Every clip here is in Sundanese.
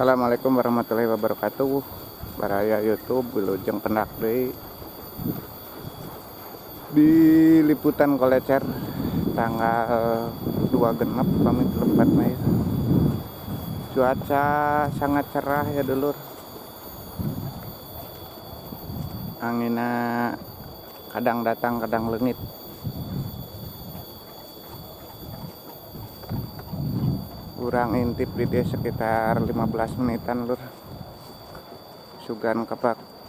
Assalamualaikum warahmatullahi wabarakatuh. Baraya YouTube wilujeng pendak deui di liputan kolecer tanggal 2 genep pamit lepat mah ya. Cuaca sangat cerah ya dulur. Anginna kadang datang kadang leungit. Kurang intip di dia sekitar 15 menitan lur. Sugan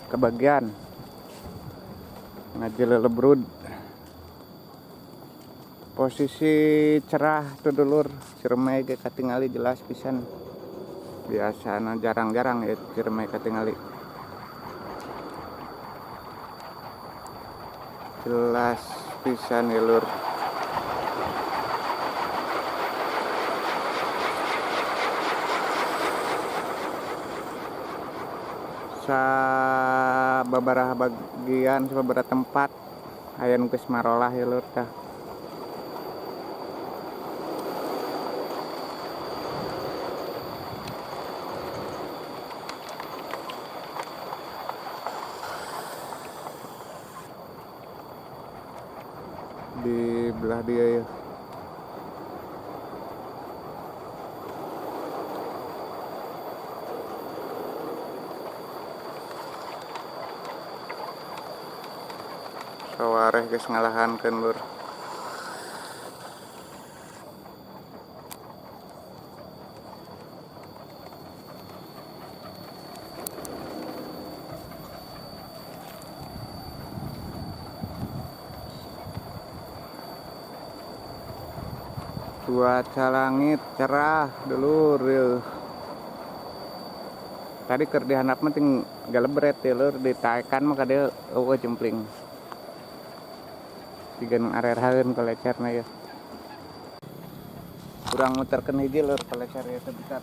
kebagian ngajelelebrud. Posisi cerah tuh dulur, ciremai ge katingali jelas pisan. Biasana jarang-jarang ya ciremai katingali. Jelas pisan ya lur. Sababaraha bagian, sababaraha tempat aya nu geus marolah ya lur tah. Di belah dia ya. Sawareh geus ngalahankeun lur. Cuaca langit cerah dulur yeuh. Tadi keur dihandap mah ting galebret ya lur, ditaekan mah ka dieu eueuh jempling. Siga nu arerhaeun kolecerna yeuh. Kurang muterkeun hiji lur kolecer ieu teh bentar.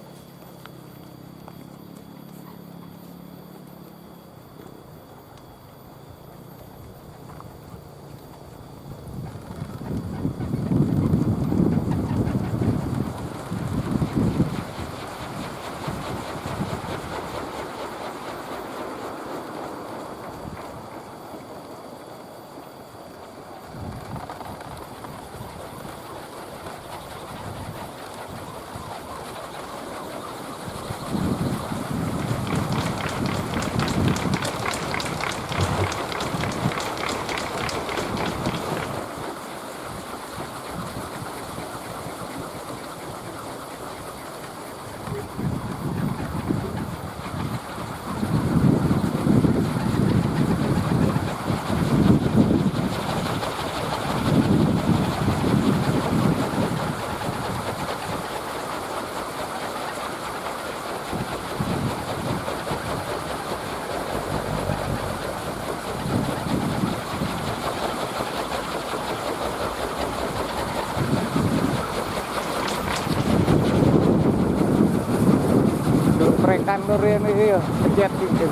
Prekan lur ini ya, kejet gitu.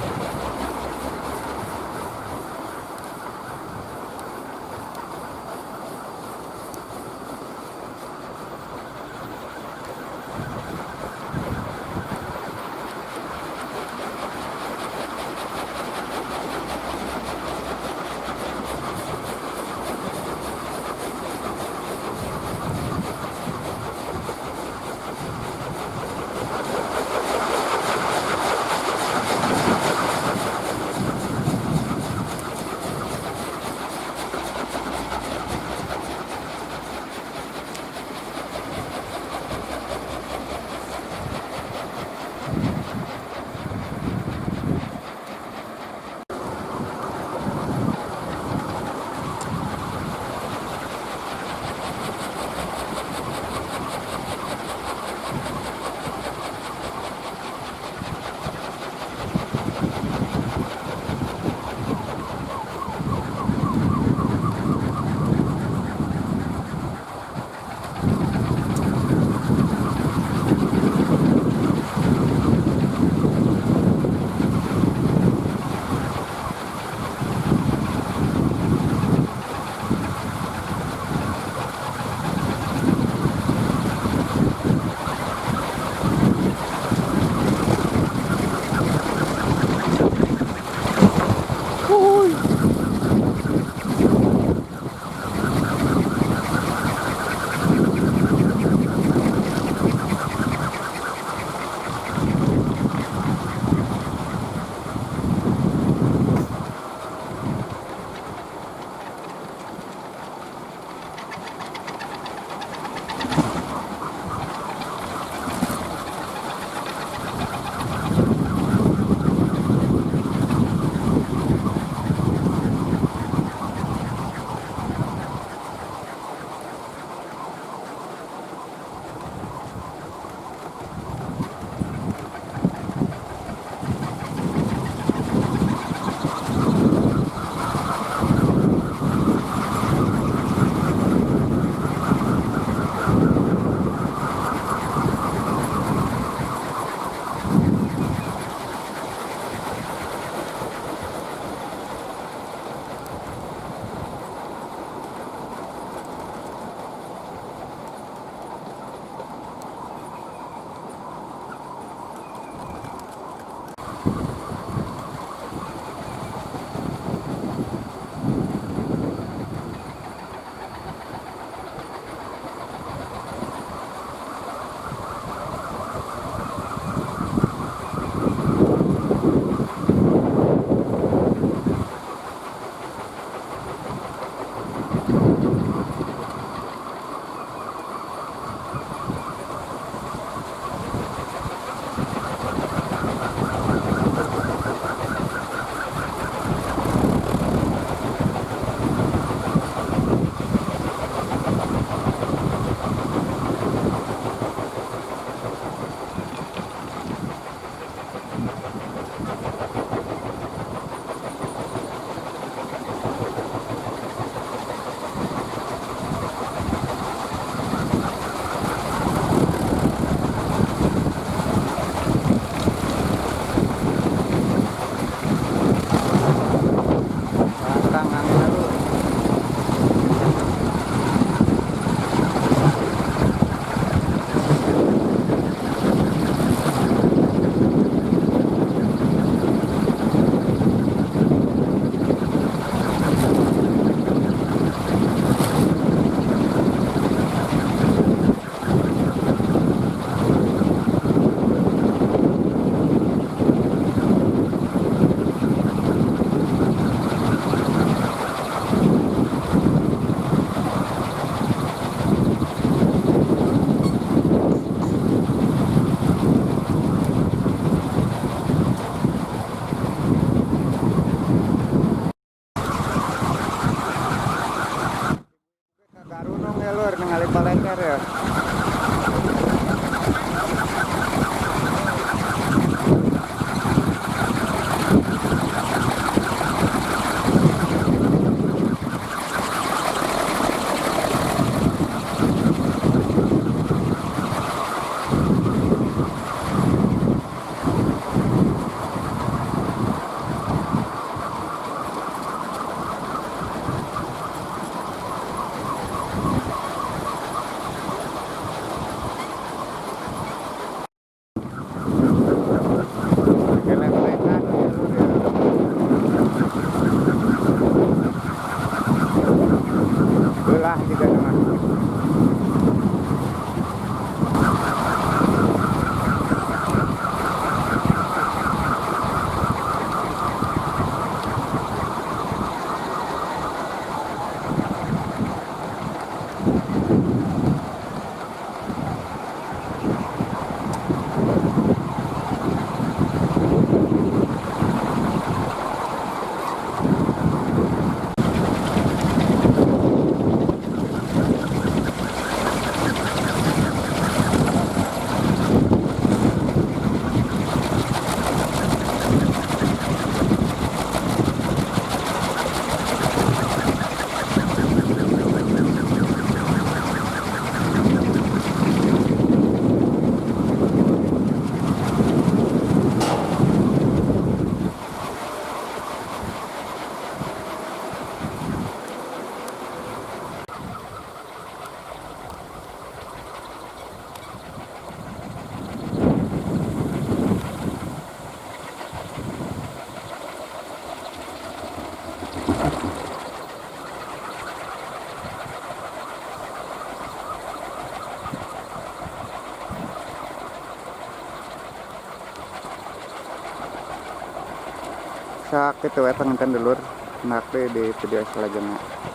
Sakitu we panginten, dulur. Nanti di video selanjutnya.